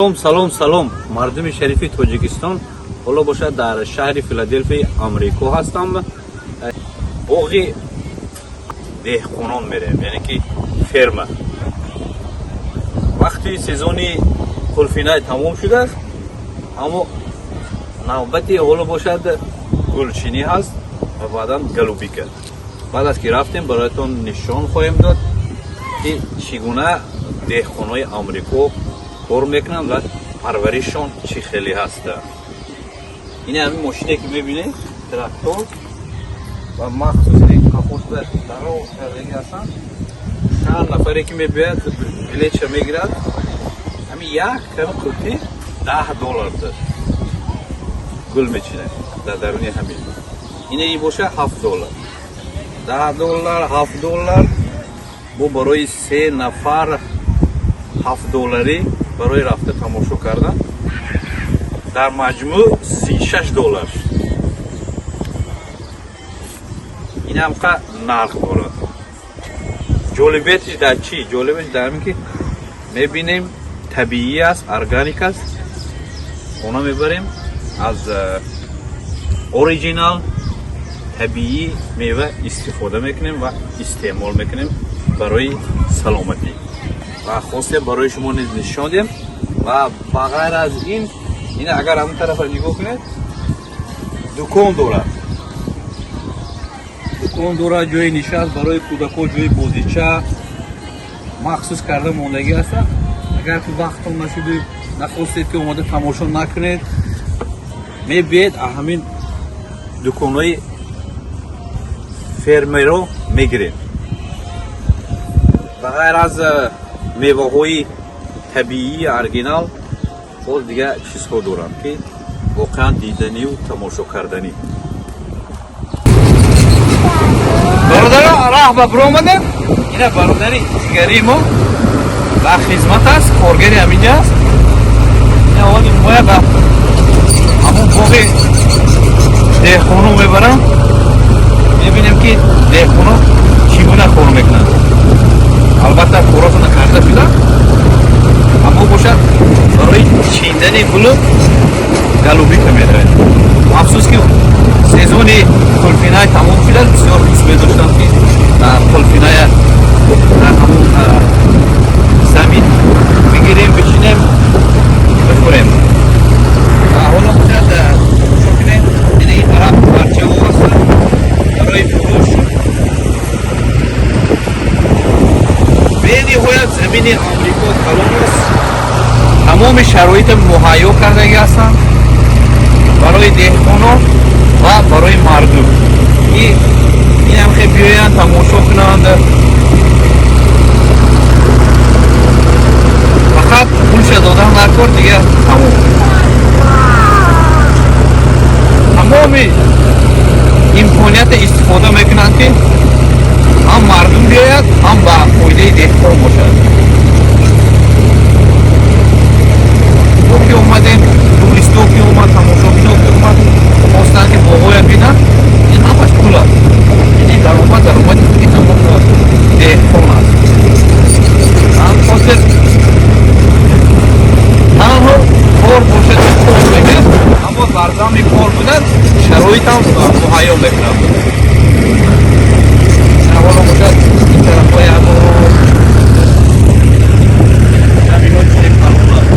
Салом, салом, салом, мардуми шарифи Тоҷикистон. Ҳоло бошад, дар шаҳри Филаделфияи Амрико ҳастам. Боғи деҳқонон мерем, яъне ки ферма. Вақти сезони қулфинай тамом шудааст, аммо навбати ҳоло бошад гулчинӣ ҳаст ва баъдан голубика. Баъд аз ки рафтем, бароятон нишон хоҳем дод, ки чӣ гуна деҳқонои Амрико кор мекунанд ва парваришшон чӣ хеле ҳаст. Ин ҳамин мошине, ки мебинед, трактор ва махсус қафосда дароз кардагӣ ҳастанд. Чанд нафаре ки мебиёяд, билетша мегирад. Ҳамин як ками қутӣ 10 доллар гул мечинад дар даруни ҳамин. Ина боша 7 доллар, 10 доллар, 7 доллар. Бо барои се нафар 7 долларӣ барои рафта тамошо кардан, дар маҷмӯъ 36 доллар шуд. Ин ҳамқа нарх дорад. Ҷолибиятиш дар чӣ? Ҷолибиятиш дар ҳамин, ки мебинем, табиӣ аст, органик аст. Хона мебарем, аз оригинал табиӣ мева истифода мекунем ва истеъмол мекунем барои саломатӣ. Ва хостем барои шумо низ нишон диҳем. Ва ба ғайр аз ин, ин агар ҳамон тарафа нигоҳ кунед, дукон дорад, дукон дорад, ҷои нишаст барои кӯдако, ҷои бозича махсус карда мондагӣ ҳастанд. Агар ки вақтон нашуду нахостед, ки омода тамошо накунед, мебиед, ҳамин дуконҳои фермеро мегиред. Ба ғайр аз меваҳои табиии оригинал, боз дигар чизҳо доранд, ки воқеан диданию тамошо карданӣ. Бародаро, раҳ ба биромадем. Ина бародари дигари мо дар хизмат аст, коргари ҳаминҷа аст. Ина омадем, моя ба ҳамон боғи деҳқоно мебарам. Мебинем, ки деҳқоно чӣ гуна кор мекунанд. Албатта, коротона карда шуда, аммо бошад, барои чиндани гулу голубика меравем. Афсӯс, ки сезони қулфинай тамом шудааст. Бисёр дӯст медоштам, ки қулфиная дар ҳамон замин бигирем, бичинем, бихӯрем. Ҳоло бошад, тамошо кунем. Ина ин тараф парчаҳо ҳастанд барои фурӯш. Бениҳоят замини Амрико калон аст. Тамоми шароита муҳайё кардагӣ ҳастанд барои деҳқонон ва барои мардум, ки инам хе биёянд, тамошо кунанд. Фақат пулша додан дар кор, дигар тамом. Тамоми имконията истифода мекунанд, ки ҳам мардум биёяд, ҳам ба фоидаи деҳқон бошад. Мо ки омадем, туристо ки омад, тамошобино ки омад, хостанд, ки боғоя бинанд. Ин ҳамаш пул аст, ини даромад, даромади худи ҳамон деҳқон аст. Ҳам ҳозир танҳо кор бошад, кор мекунад, аммо бардами кор будан шароитам муҳайё мекунад. Ҳоло бошад, ин тарафҳои ҳамо замино чизе калон аст.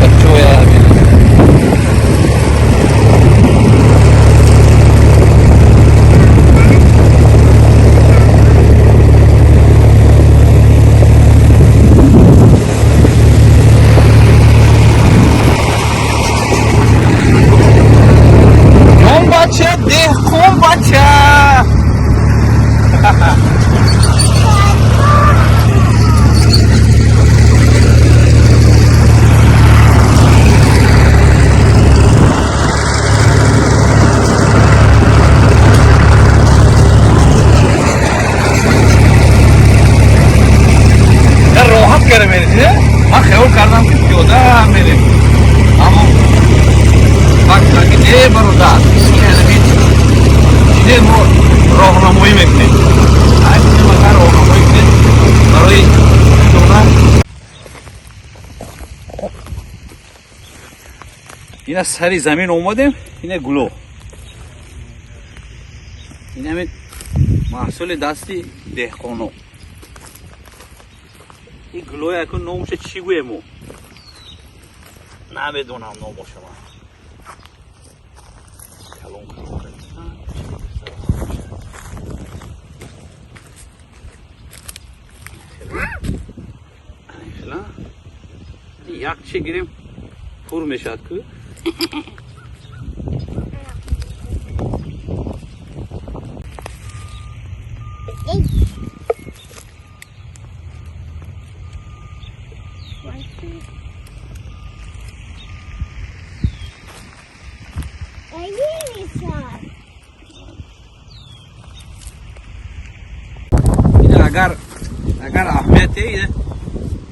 Качоя. Ҷон бача, деҳқон бача. Роҳат кара меред. Ман хаёл кардам, ки пиёда мерем, аммо вақт ки не, бародар, ин ҳамин чизе мо роҳнамоӣ мекунем. Ина сари замин омадем, ина гуло. Ин ҳамин маҳсули дасти деҳқоно. Ин гулои акун номуша чӣ гӯем мо? Намедонам номоша ман. Калон калон. Хела. Як чи гирем пур мешавад ку. Агар аҳамияте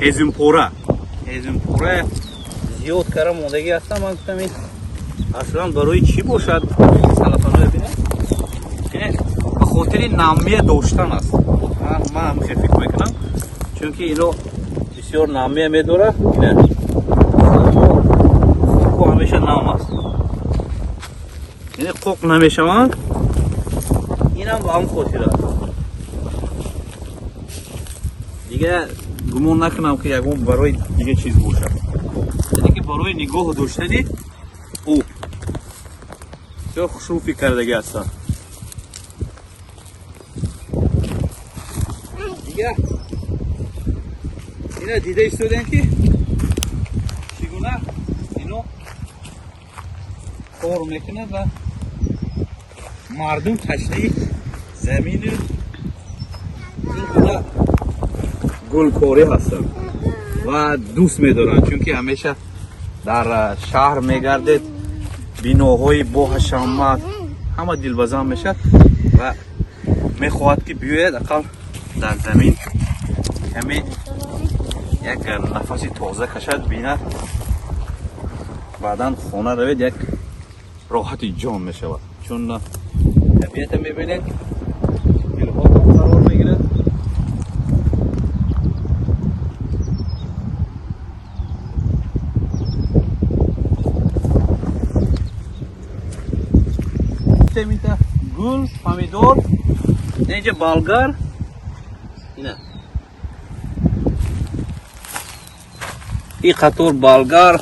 ҳезумпора зиёд кара мондагӣ ҳастам. Ман гуфтам, ин аслан барои чӣ бошад? Салафаноя бинед, ба хотири намия доштан аст. Ман ҳам хел фикр мекунам, чунки ино бисёр намия медорад. Ина хоку ҳамеша нам аст, яъне қоқ намешаванд. Инам ба ҳам хотир аст. Дига гумон накунам, ки ягон барои дига чиз бошад, яъне ки барои нигоҳ доштани об. Бисёр хушрӯ фикр кардагӣ ҳастанд. Дига ина дида истодем, ки чӣ гуна ино кор мекунад ва мардум ташнаи замину ин гуна гулкорӣ ҳастанд ва дӯст медоранд, чунки ҳамеша дар шаҳр мегардед, биноҳои боҳашамат, ҳама дилбазан мешавад ва мехоҳад, ки биёяд, ақал дар замин каме як нафаси тоза кашад, бинад, баъдан хона равед, як роҳати ҷон мешавад, чун табиата мебинед, дилҳотон қарор мегирад. Темита гул, помидор, инҷа болгар, ина и қатор болгар,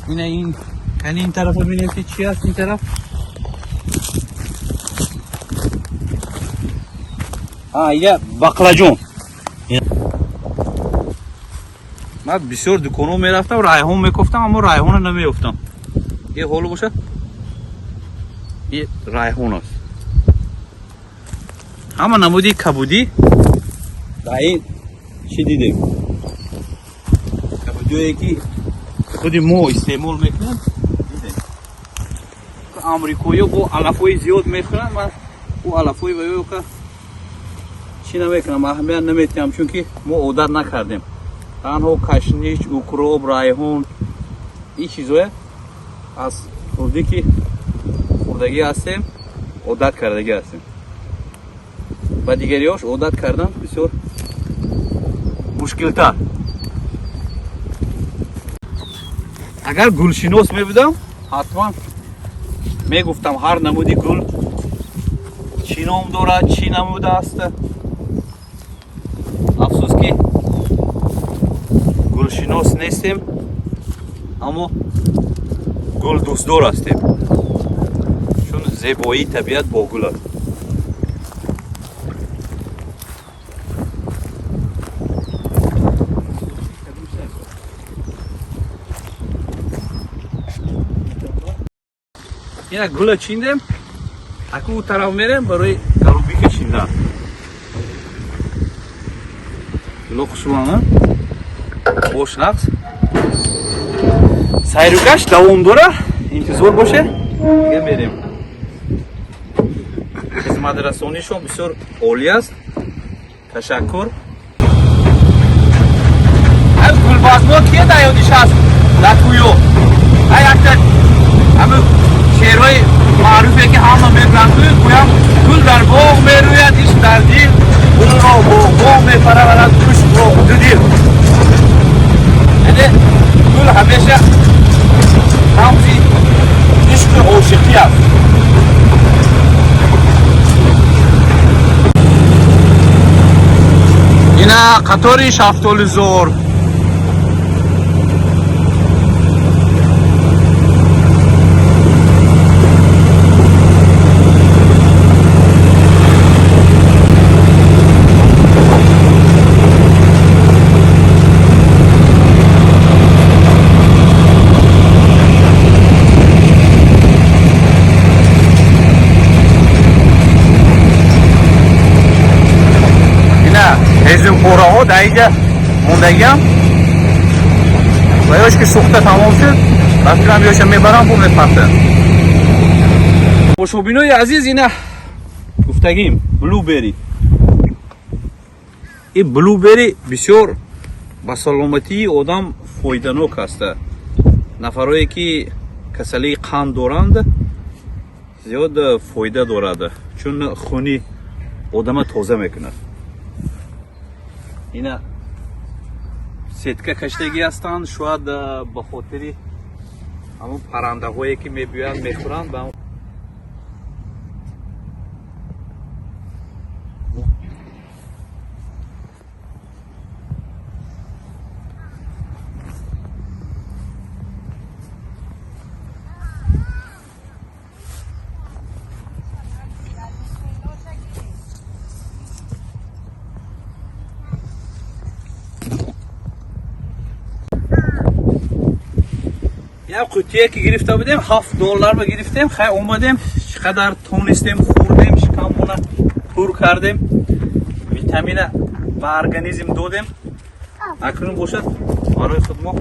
ина ин кани ин тарафа бинем, ки чӣ аст ин тараф. А ия баклажон. Ман бисёр дуконҳо мерафтам, райҳон мекофтам, аммо райҳона намеёфтам. Е ҳоло бошад, и райҳон аст. Ҳама намуди кабудӣ дар ин чӣ дидем, кабудиое ки худи мо истеъмол мекунем, дидем. Амрикоиё бо алафҳои зиёд мехӯранд. Ман ӯ алафҳои ваёка чӣ намекунам, аҳамият наметиҳам, чунки мо одат накардем. Танҳо кашнич, укроп, райҳон, ин чизое аз хурдӣ ки хурдагӣ ҳастем, одат кардагӣ ҳастем. Ба дигариҳош одат кардан бисёр мушкилтар. Агар гулшинос мебудам, ҳатман мегуфтам, ҳар намуди гул чӣ ном дорад, чӣ намуд аст. Афсӯс, ки гулшинос нестем, аммо гулдӯстдор ҳастем, чун зебоии табиат бо гул аст. Ина гула чиндем, аку ӯ тараф мерем барои голубика чиндан. Гуло хушрӯана, бош нақс. Сайру гашт давом дора, интизор боше, дига мерем. Хизматрасонишон бисёр олӣ аст, ташаккур. Гулбазмо кие дар ёдиш аст дар тӯё? Якта ҳами шеърҳои маъруфе, ки ҳама мегӯянд, гӯям: гул дар боғ мерӯяд, ишқ дар дил, гулро боғбон мепарварад, ишқро дудил. Яъне гул ҳамеша Ина қатори шафтолизор. Ина ҳезумпораҳо дар инҷа мондагиам ва ёш ки сӯхта тамом шуд, ба фикрам, ёша мебарам, бо мепартам. Тамошобинои азиз, ина гуфтагим blueberry. Ин blueberry бисёр ба саломатии одам фоиданок аст. Нафарое ки касалии қанд доранд, зиёд фоида дорад, чун хуни одама тоза мекунад. Ина сетка каштагӣ ҳастанд, шояд ба хотири ҳамон паррандаҳое ки мебиёянд, мехӯранд ба. Як қутие ки гирифта будем, 7 доллар ба гирифтем. Хай, омадем, чӣ қадар тонистем хӯрдем, шикаммона пур кардем, витамина ба организм додем. Акнун бошад, барои худ мо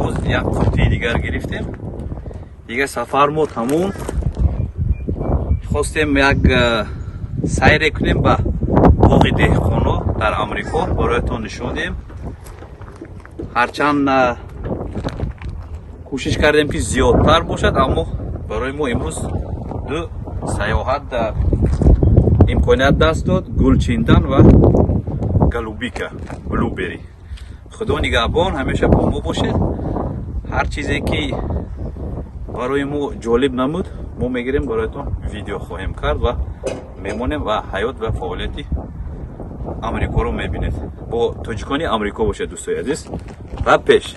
боз як қутии дигар гирифтем. Дигар сафар мо тамом. Хостем як сайре кунем ба боғи деҳқоно дар Амрико, бароятон нишон диҳем. Ҳарчанд кӯшиш кардем, ки зиёдтар бошад, аммо барои мо имрӯз ду саёҳат имконият даст дод: гул чиндан ва голубика, blueberry. Худо нигаҳбон, ҳамеша бо мо бошед. Ҳар чизе ки барои мо ҷолиб намуд, мо мегирем, бароятон видео хоҳем кард ва мемонем ва ҳаёт ва фаъолияти Амрикоро мебинед. Бо тоҷикони Амрико бошед, дӯстои азиз, ва пеш.